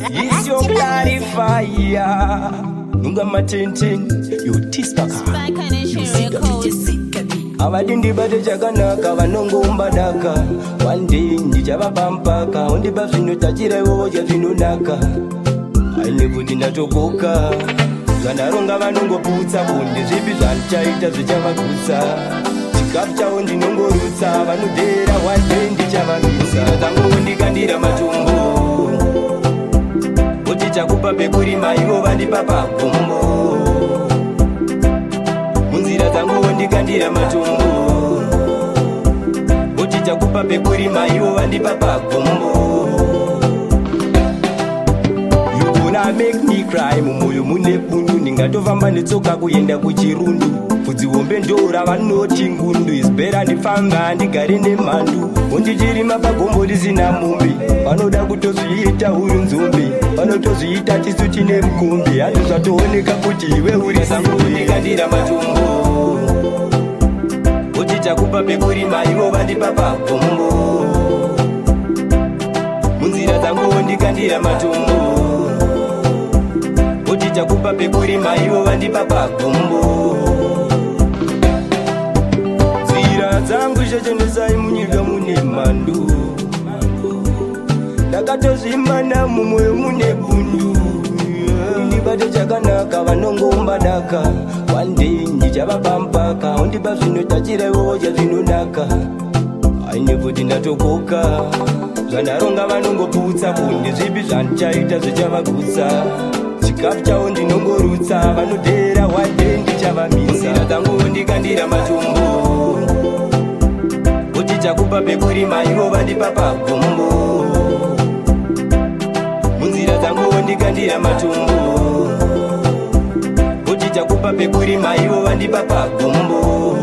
Is your clarifier. Nunga matintin, you tispaka. Spike Nation Records. Havadi ndibate chakanaka, vanongoumba daka. One day ndichavapa mpaka, undipa zvinotachirevovo chazvinonaka. Aine kuti ndatokoka, zvandaronga vanongoputsa. Bonde zvipi zvandichaita zvichavagutsa? Chikafu chavo ndinongorutsa, vanodheera. One day ndichavamisa. Dzangu ndikandira matombo kuti chakupa pekurima, ivo vandipa pagombo. Munzira dzangu ndikandira matombo kuti chakupa pekurima, ivo vandipa pagombo. You gonna make me cry. Mumwoyo mune bundu, ndingatofamba netsoka kuenda kuchirundu. Bvudzi hombe ndora vanoti ngundu. It's better ndifamba ndigare nemhandu. Undichirima pagombo risina mumbi. Vanoda kutozviita uri nzombe, vanotozviita tisu tine mukombe. Hanzi zvatooneka kuti iwe uri sangu. Ndikandira matombo kuti chakupa pekurima, ivo vandipa pagombo. Munzira dzangu ndikandira matombo kuti chakupa pekurima, ivo vandipa pagombo. Nzira dzangu shechendesai, munyika mune mhandu. Ndakatozvimana, mumwoyo mune bundu. Ndibate chakanaka, vanongoumba daka. One day ndichavapa mpaka, undipa zvinotachirevovo chazvinonaka. Aine kuti ndatokoka, zvandaronga vanongoputsa. Bonde zvipi zvandichaita zvichavagutsa? Chikafu chavo ndinongorutsa, vanodheera. One day ndichavamisa. Dzangu ndikandira matombo kuti chakupa pekurima, ivo vandipa pagombo. Munzira dzangu ndikandira matombo kuti chakupa pekurima, ivo vandipa pagombo.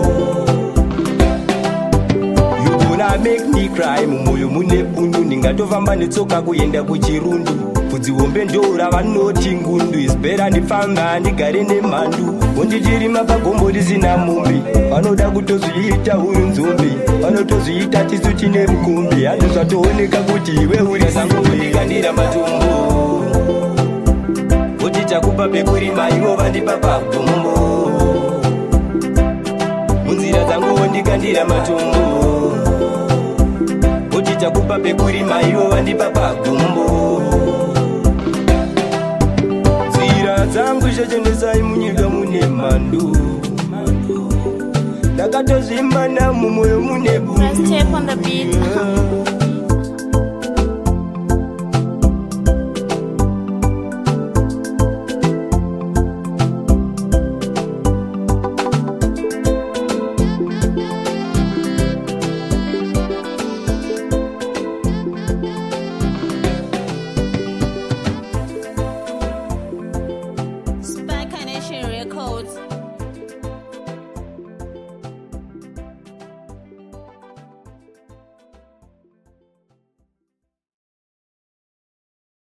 You gonna make me cry. Mumwoyo mune bundu, ndingatofamba netsoka kuenda kuchirundu. Bvudzi hombe ndora vanoti ngundu. It's better ndifamba ndigare nemhandu. Undichirima pagombo risina mumbi. Vanoda kutozviita uri nzombe, vanotozviita tisu tine mukombe. Hanzi zvatooneka kuti iwe uri sangu. Ndikandira matombo kuti chakupa pekurima, ivo vandipa pagombo. Munzira dzangu ndikandira matombo kuti chakupa pekurima, ivo vandipa pagombo. Nzira dzangu shechendesai, munyika mune mhandu. Ndakatozvimana, mumwoyo mune Press bundu. Tape on the beat.